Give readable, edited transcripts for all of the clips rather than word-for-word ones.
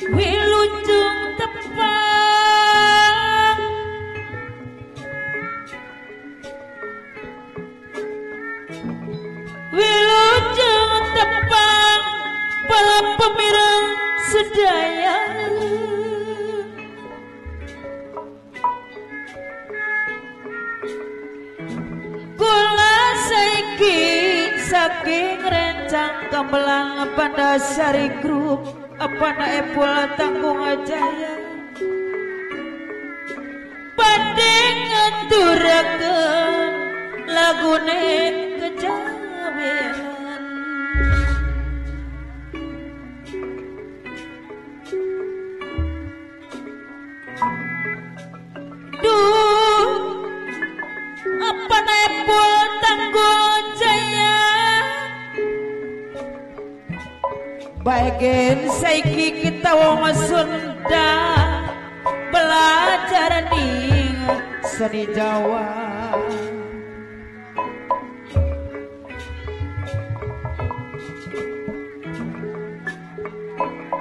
Wilujeng tepang, wilujeng tepang para pemireng sedaya. Kula saiki saking rencang gamelan Pandasari Group apa nae pola tanggung jaya badhe ngaturaken lagune kejawen. Duh apa nae pola tanggung jaya bagian saiki kita wong Sunda belajar ning seni Jawa.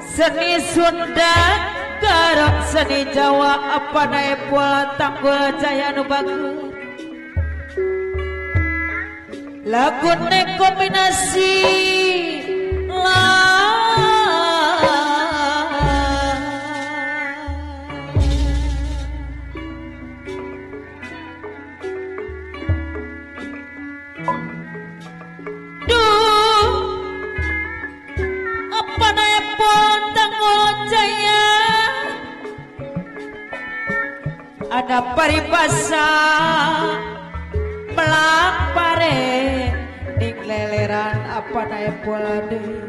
Seni Sunda karo seni Jawa apa nae pola tanggul jaya nu bagus lagune kombinasi duh apa nae tanggul jaya ada paribasa melak pare ning leleran apa nae pola deui.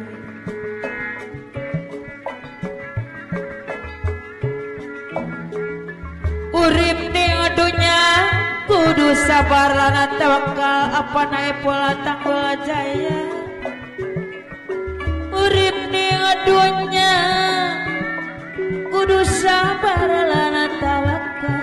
Urip ning dunya kudu sabar lan tawakal apa nae pola tanggul jaya. Urip ning dunya kudu sabar lan tawakal.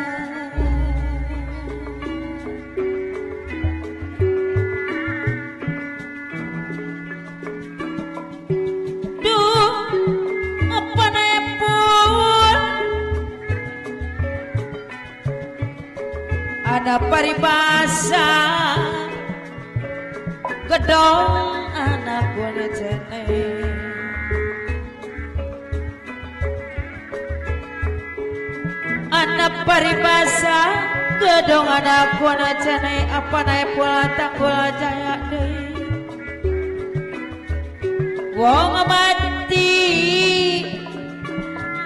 Duh apa nae pun ada paribasa gedong anak gone jene anak paribasa gedong anak gone jene apa nae pola tanggul jaya deui wong mati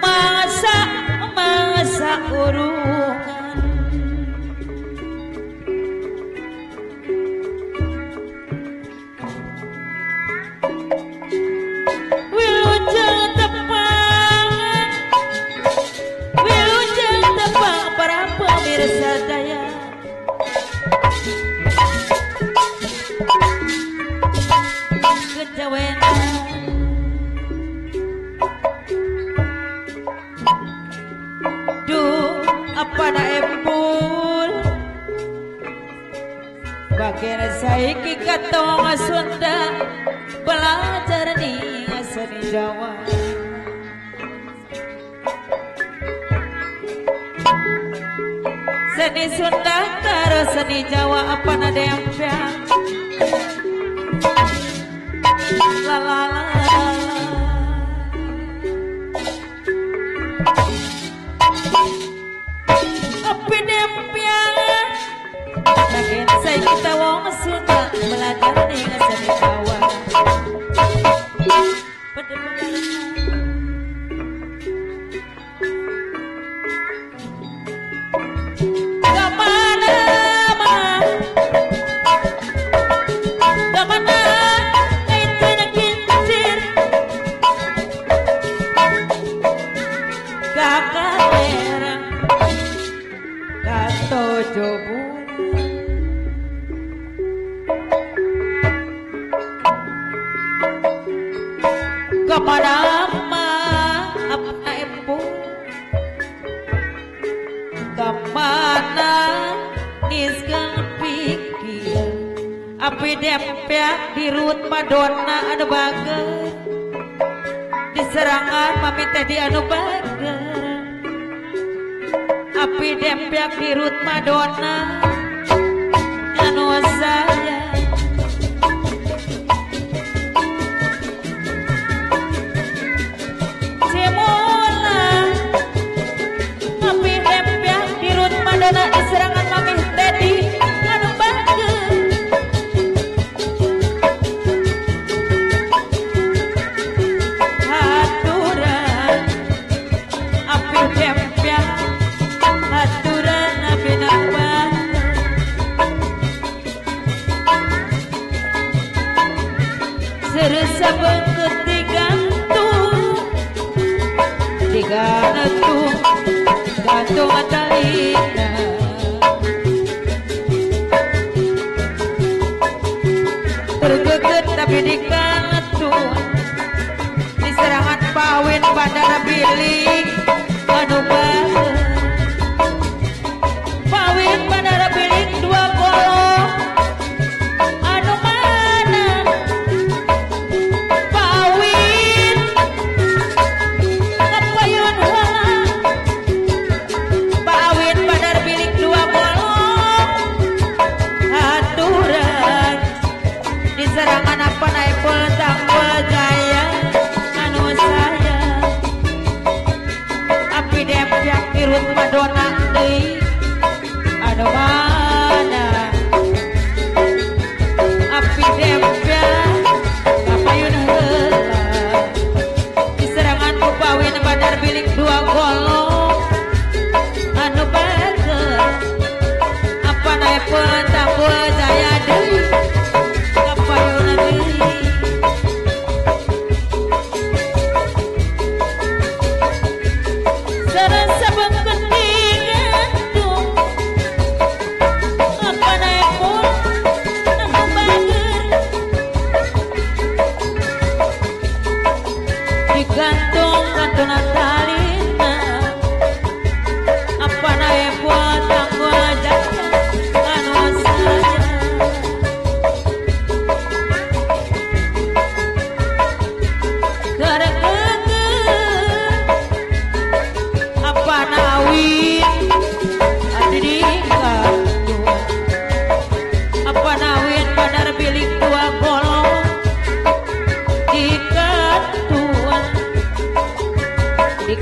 masa masa urungan. Wilujeng tepang, wilujeng tepang para pemirsa daya. Kejawenan duh apa nae pul bagian saiki katong Sunda belajar ning seni Jawa. Seni Sunda karo seni Jawa apa nade yang piang la la la la. Bebarengan. Kemana mah, kemana itu kincir, kakak terang katojo bulan. Kemana mah apa ibu, kemana nisgang pikir, api dempyak dirut Madonna anu bager, diserangan mami tadi anu bager, api dempyak dirut Madonna anu sayang. Madonna diserangan mami tadi anu bager, haturan api dempyak, haturan api napa, serasa bengket digantung, digantung gantung talina. Tergeget tapi digantung, diserangan pawin bandara bilik anu bager, pawin bandara bilik dua golong anu mana, pawin ngapayun heula, pawin bandara bilik dua golong aturan, diserangan apa naik tanggul jaya anu sayang, api dempyak dirut Madonna deui anu mana, api dempyak kapayun heula, diserangan ku pawin bandar bilik dua golong anu bager, apa naik tanggul jaya deui kapayun deui. Serasa bengket digantung, apa naik pun anu bager, digantung gantung talina, apa naik pun tanggul jaya anu sayang. Apa nawin adi digantung, apa nawin bandar bilik dua golong digantung, digantung.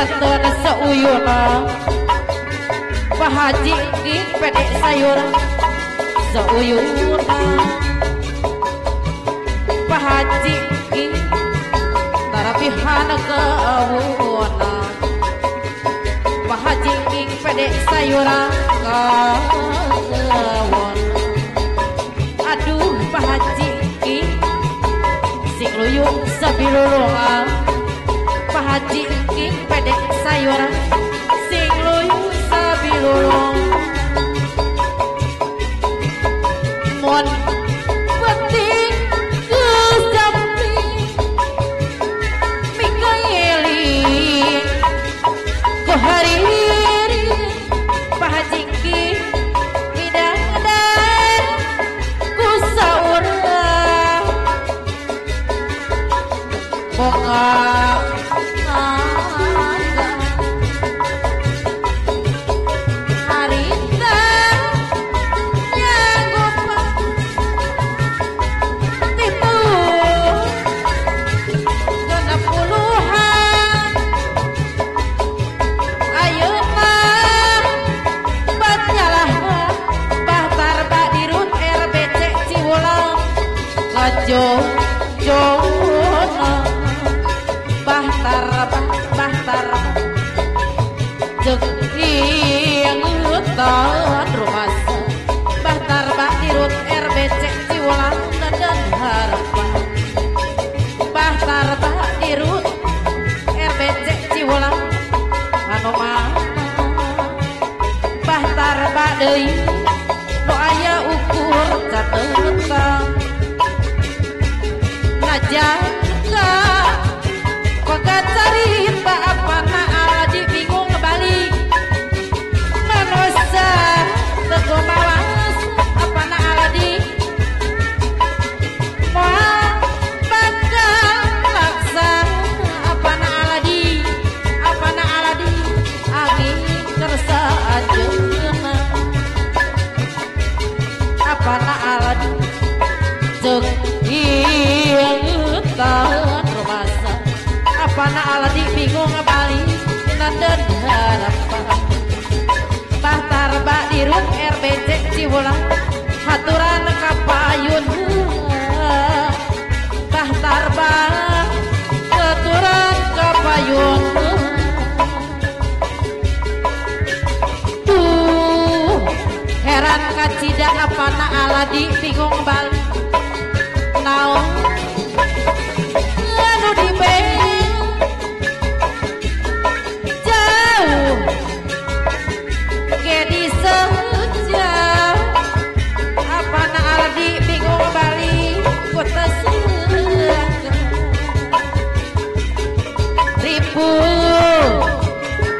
Jantan sauyuna Pak Haji King pede sayur sauyuna Pak Haji King tarapihan keawuna Pak Haji King pede sayur keawon. Aduh Pak Haji King sing luyung sabilulungan Pak Haji King pede sayur sing luyung sabilulung. Mun penting geus mikaeling ku hariri Pak Haji King midangdan ku saurang boga Bahtar jeung ingutan rumasa Bahtar Badirut RBC Ciwulang dan harapan Bahtar Badirut RBC Ciwulang anu mah Bahtar Badeui nu aya ukur catetan najangka koka carita apana aladi bingung balik manusia teu mawas apana aladi moal bakal laksa apana aladi angin kersa ajeuna apana aladi jeung ingutan rumasa apana aladi bingung balik nanden harapan Bahtar Badirut RBC Ciwulang haturan kapayun Bahtar haturan kapayun. Tuh heran kacida apana aladi bingung balik naon anu dibeng jauh ge diseja apana aladi bingung balik kota ribu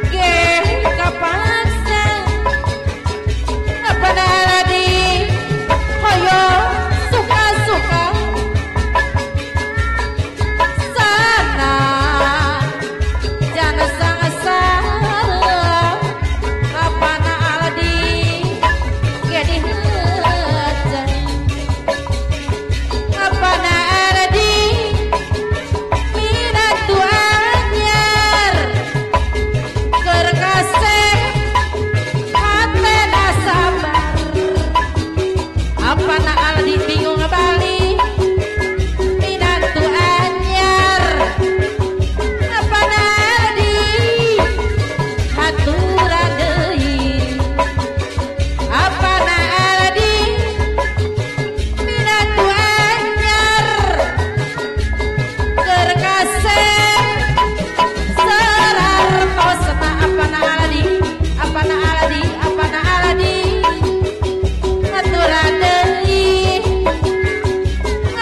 ge kapaksa apana aladi hoyong suka-suka sana jangan sang-sang apana aladi ge diheja apana aladi minantu anyar keur kasep hatena sabar apana aladi bingung balik minantu anyar apana aladi haturan deui apana aladi minantu anyar keur kasep sarartosna apana aladi apana aladi apana aladi haturan deui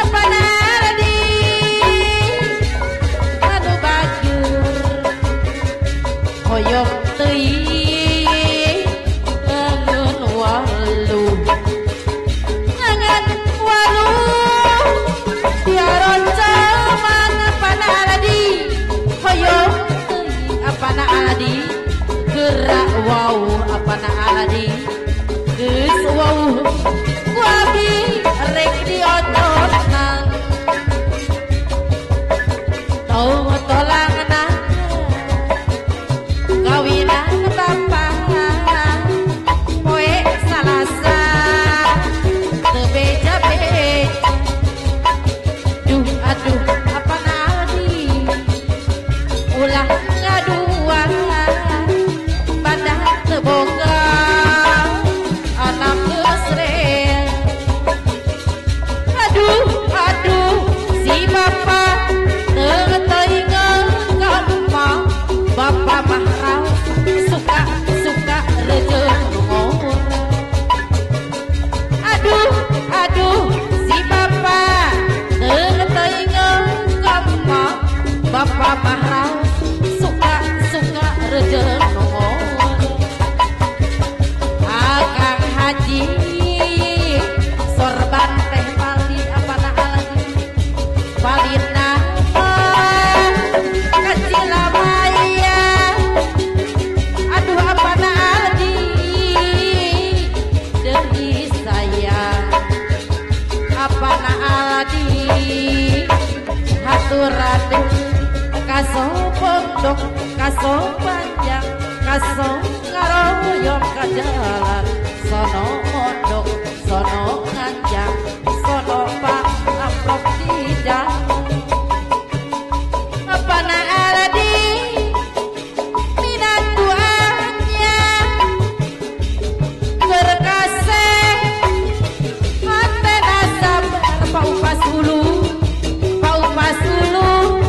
apana aladi anu bagur hoyong teuing ngangen walu ngangen walu diaroncaman apana aladi hoyong teuing apana aladi gerak wau apana aladi geus wau ku abi rek diototna tong tolangna aladi sorban teh valid apa na aladi valid nama kecil maya aduh apa na aladi demi saya apa na aladi haturan kaso pondok kaso panjang kaso ngaroyong ka jalan sono mondok sono nganjang sono pak amplop tidak apa na aladi minatuannya berkasih hati sabar paupas ulu paupas ulu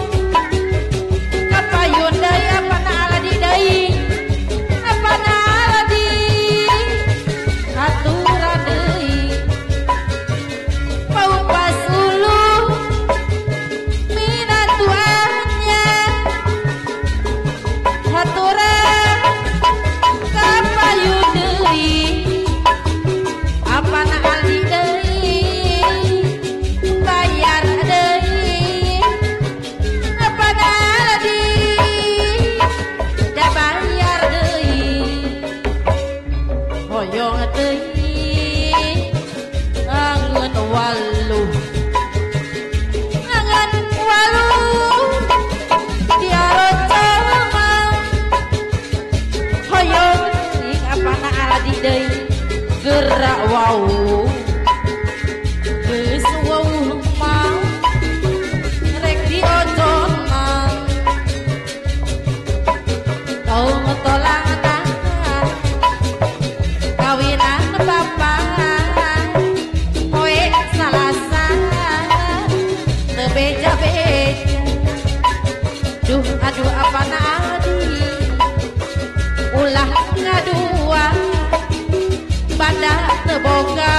kapayun deui apa na aladi deui apa na aladi aturan deui paupas ulu minatuannya aturan kapayun deui apa na aladi deui bayar deui apa na aladi da bayar deui hoyong deui angeun waluh angeun waluh diarocoma hoyong deui apa na aladi deui gerak wau geus wau mah rek diocona tong tolang tangan kawinan bapak poe Salasa teu beja-beja duh aduh apa na adi ulah ngadua banda teu boga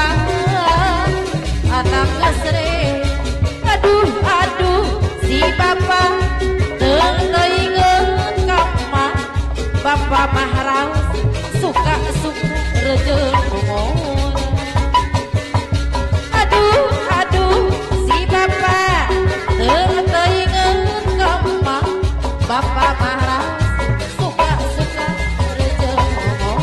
anak ngesre aduh aduh si bapak teu teuingeun ka emak bapak mah raos suka suka rejeung ngomong aduh aduh si bapak teu teuingeun ka emak bapak mah raos suka suka rejeung ngomong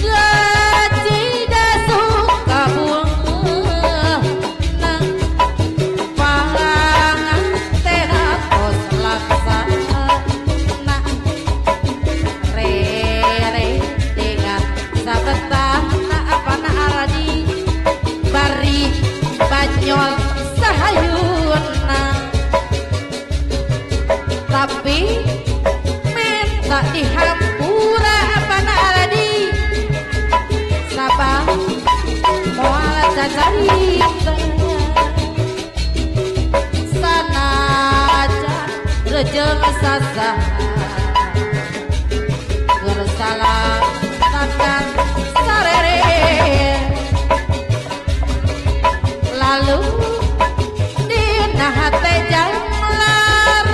Gajida suka bunga panganten tos laksana rere dengan sabetahna apa na aladi bari banyol sahayuna tapi minta dihampura apa na aladi sabah moal cacarita sanajan rejeung sasaha keur salah tandang sarere lalu dina hate janglar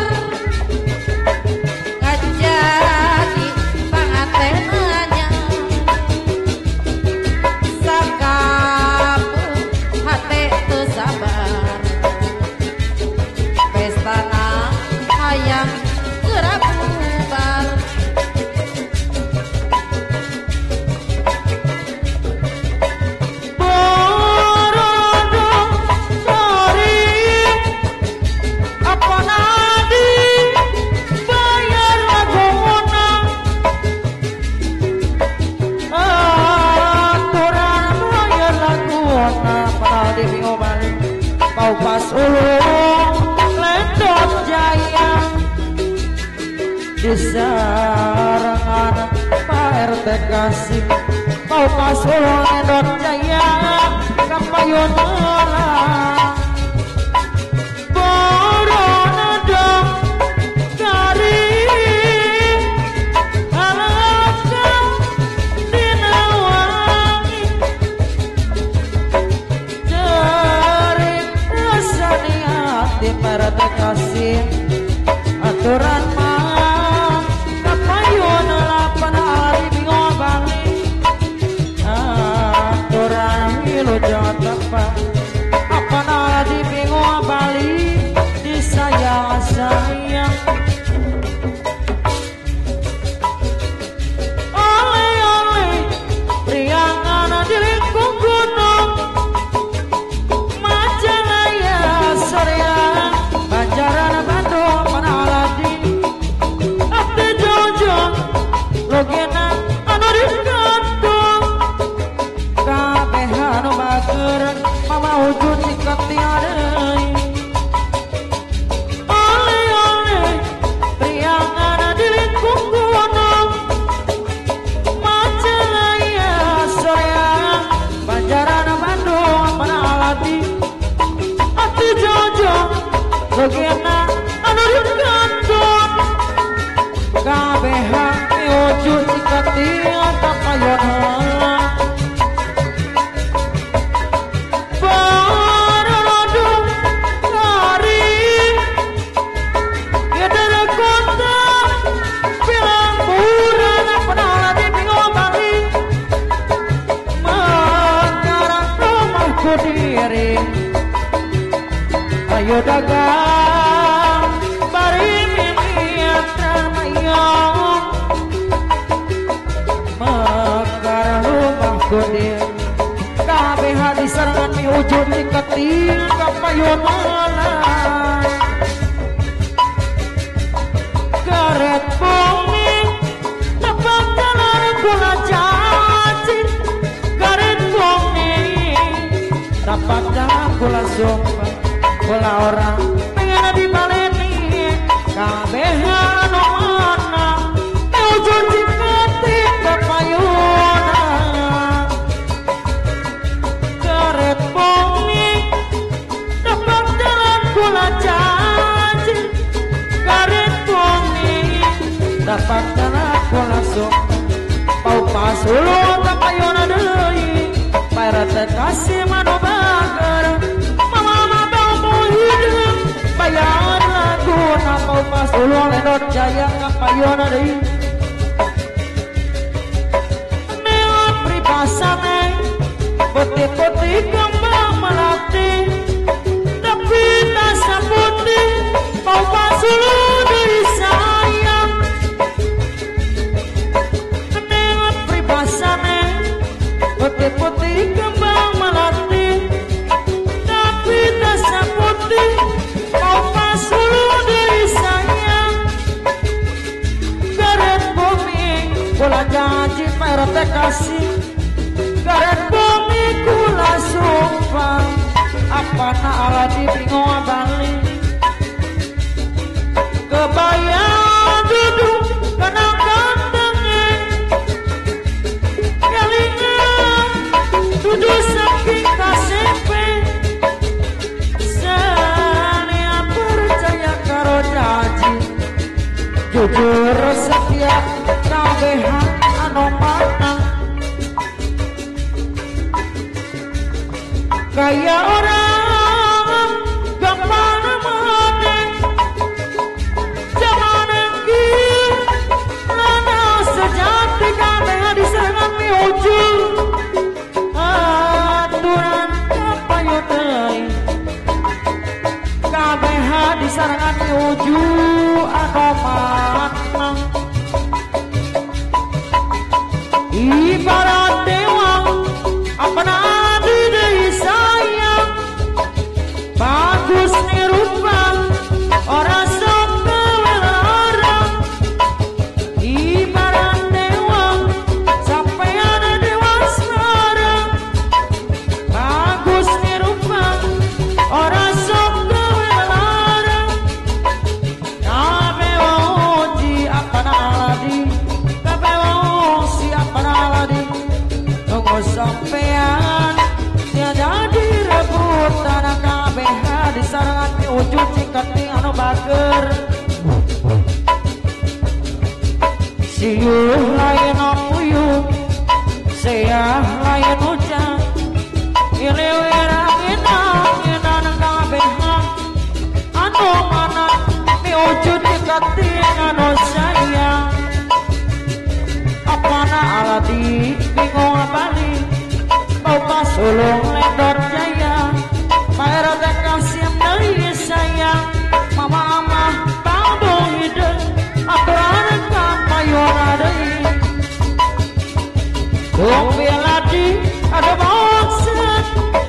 kajadi pangatenanya sakapeung hate teu sabar pestana hayang geura bubar Borodong dari apa nadi bayar laguna aturan bayar laguna padahal di bingoban paupas ulu lendot jaya di sarangan Pak RT kasih paupas ulu lendot jaya kapayun melang boronodong dari alaka dinawangi jerit rasane ati parata kasih aturan mah kapayun lapang. Hayo dagang bari mimiatan mayong mekar rumah gede kabeh diserangan miujud diketing kapayun malang karet bumi tepak jalan kula cacing karet bumi tapak jalan kula sumpah kula orang pengen dibaleni kabeh anu mana miujud diketing kapayunan karet bumi tapak jalan kula cacing karet bumi tapak jalan kula sumpah pau pasulu tapayuna deui parete kasih manu bager mama bau hidup bayar lagu pau pasulu ledot jaya kapayuna deui neot pribasane putih-putih kembang melati tapi tak putih pau pasulu deui sayang neot pribasane putih-putih kembang melati tapi tak putih pau pasulu deui sayang karet bumi kula janji parete kasih karet bumi kula sumpah apana ala di bingung bali kebaya duduk kena kandangnya kelingan duduk saking KCP sania percaya karo janji jujur setia kabeh anu mana kaya orang gampang mane zaman iki lana sejati kabeh diserangan miujud aturan kapayun deui kabeh diserangan miujud anu mana ibarat dewa apana adi deui sayang bagus nirupa ora sok orang ibarat dewa sampean dewa asmara bagus nirupa ora sok orang kabeh uji apana adi kabeh si apana adi tunggu sampean tiada direbutan kabeh disarangan miujud ciketing anu bager siuh lain puyuh seah lain hujan iliwir angin-anginan kabeh anu mana miujud ciketing anu sayang apana aladi bingung bali pau pasulung ledot jaya parete kasih deui sayang mama amah bau hideung aturan kapayuna deui Tung biladi ada maksud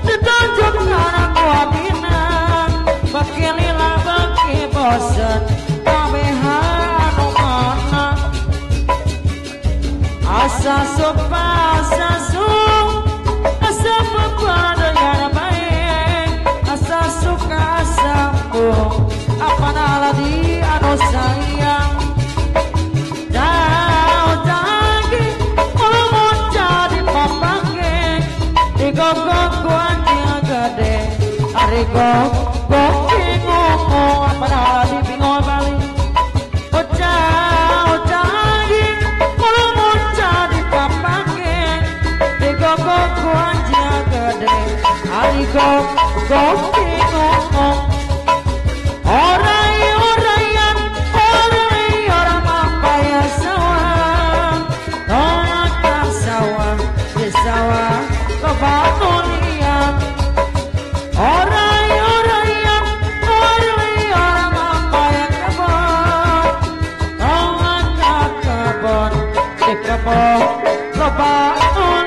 ditunjuk kana ku abina baki lila baki bosen kabeh anu mana asa supa asa su asa pepadanya baik asa suka asa apana aladi anu sayang jauh jagi ulun jadi papake digogok anjing gede ari gogok ngomong apana aladi bingung bali jauh jagi ulun jadi papake digogok anjing gede ari gogok ngomong orai orayan orai orang mapaya sawah tolak sawah di sawah kebatulian orai orayan Loba.